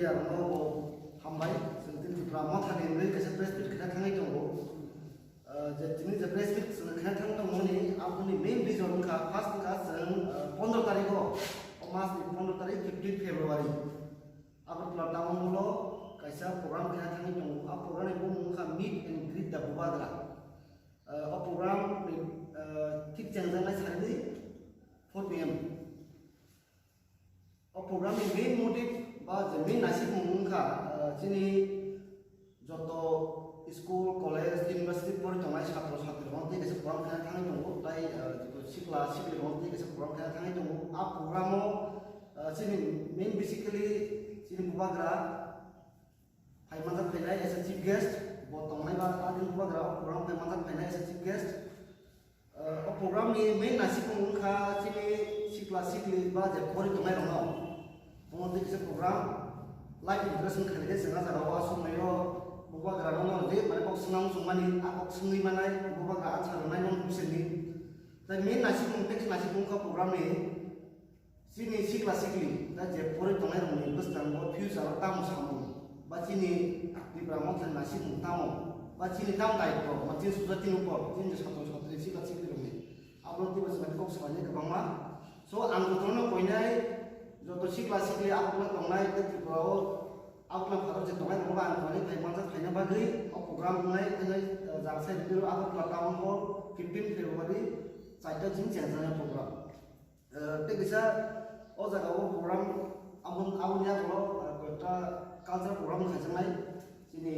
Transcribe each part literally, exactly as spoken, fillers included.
Ang bo hambai, chwng tini Tripura Mothani wngwi kaisa press meet khaina thangwi tongo. Ah, je tini je press meet chwng khaina thang tongmani, aboni main reason wngkha, first wngkha chwng, ah, pondro tarikh o, o mas ni pondro tarikh, fifteen February. Agartala town hall o kaisa program khaina thangwi tongo. A program ni bumung wngkha Meet and Greet the Bubagra. Ah, o program ni, ah, thik chengjaknai sari ni four P M. O program ni main motive ba je main naisingmung wngkha, ah, chini joto school, college, university pori tongnai satro satrirokno tei kaisa program khaina thangwi tongo, tai, ah, joto sikla siklirokno tei kaisa program khaina thangwi tongo. A program o, ah, chini main basically chini bubagra phai manjak phainai as a chief guest, bo tongnai ba a din bubagra o program phai manjak phainai as a chief guest. Ah, o program ni main naisingmung wngkha chini sikla sikli ba je pori tongnai rokno. Omo tei kisa program live interaction khainai khe chwng a jaga o a somoi o bubagra no no je mane kok swnam chwngmani a kok swngwi manai bubagra answer rwnai non question ni. Tai main naisingmung tei naisingmung wngkha program ni Chini sikla sikli, da je pori tongnai rokni bwskango future o tamo samung, ba chini Tipra Motha ni naisingmung tamo, ba chini tamo daitwo, ba chini society ni upor, chini je satro satri sikla sikli rokni, abo twibo chwng kok salainai kwbangma. So, ang jotono koinai, joto sikla sikli aphano tongnai, tei Tripura o aphano pharo je tongnai rokno ang koinai phai manjak phaina bagwi, o program wngnai, wngnai, eh, jaga sai rwdi ro, Agartala town hall, fifteen February, chaita jin chengjana program. Eh, tei kisa o jaga o program abon-, aboni yagulo, eh, koyekta cultural program khaijaknai. Chini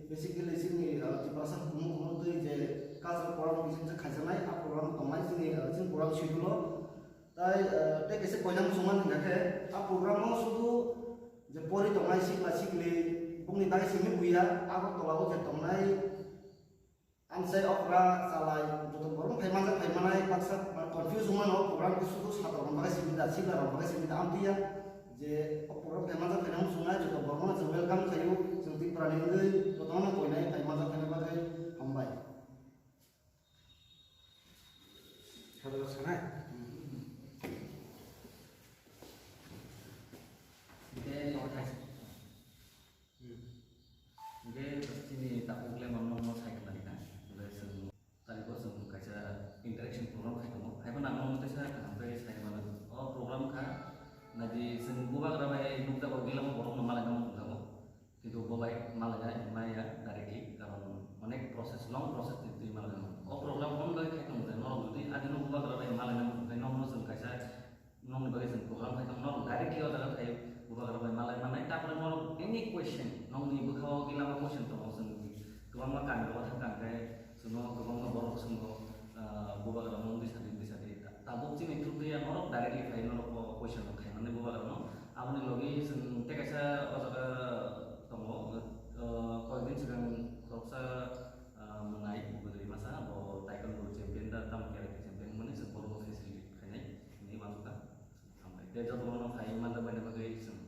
basically chini, eh, Tiprasa hukumu hukumu twi je cultural program kisa kisa khaijaknai, a program tongnai chini, eh, chini program schedule o. Tai, eh, tei kaisa koinang chwngmani hingkha khe, a program o sudu je pori tongnai sikla sikli, bongni bagwi simi buya, Agartala o je tongnai, Amchai okra chalai joto borok phai manjak phai manai baksa confuse wngmano program khe sudu satro rok bagwi simi da sikla rok bagwi simi da amtwi ya je o program phai manjak phai nang sungnai joto borok no chwng welcome khaio chwng Tripura ni wngwi joto no koinai phai manjak phai bagwi hambai. Sadok sanai. Tei no thai. Hmm. Hingke chini takhuk le manno no sai khnari na. Hingke chwng tari bo chwng kaisa interaction program khai tongo. Hai phano ang nono teisa kaham khe sai mano. O program kha naidi chwng bubagra bai nukjago gilamo borok no malai nang tongjago. Kintu bo bai malai nai maya directly karon onek process, long process ni twi malai nang. O program hwn bai khai tongo je norok jodi adino bubagra bai malai nang tongkhe nono chwng kaisa Nokni bagwi chwng program khai tong, norok directly o jaga phai bubagra bai malai mannai, tapore norok any question, nokni bwkhao gilama question tongo, chwng kwbangma kami rok thang kha, hwnkhe chwngno kwbangma borok swngo, ah, bubagra no wngwi sadi, wngwi sadi. Tabuk chini through ya norok directly phai norok o question rok khaimani bubagra no. Aboni logi chwng tei kaisa o jaga tongo, ah, koyekdin swkang khoroksa, ah, mwnai bwdwi masa, bo taekwondo champion da, tamo karate champion mani chwng borok facilitate khainai hinwi uansukha. Hambai. Tei jotono phai manjak baina bagwi chwng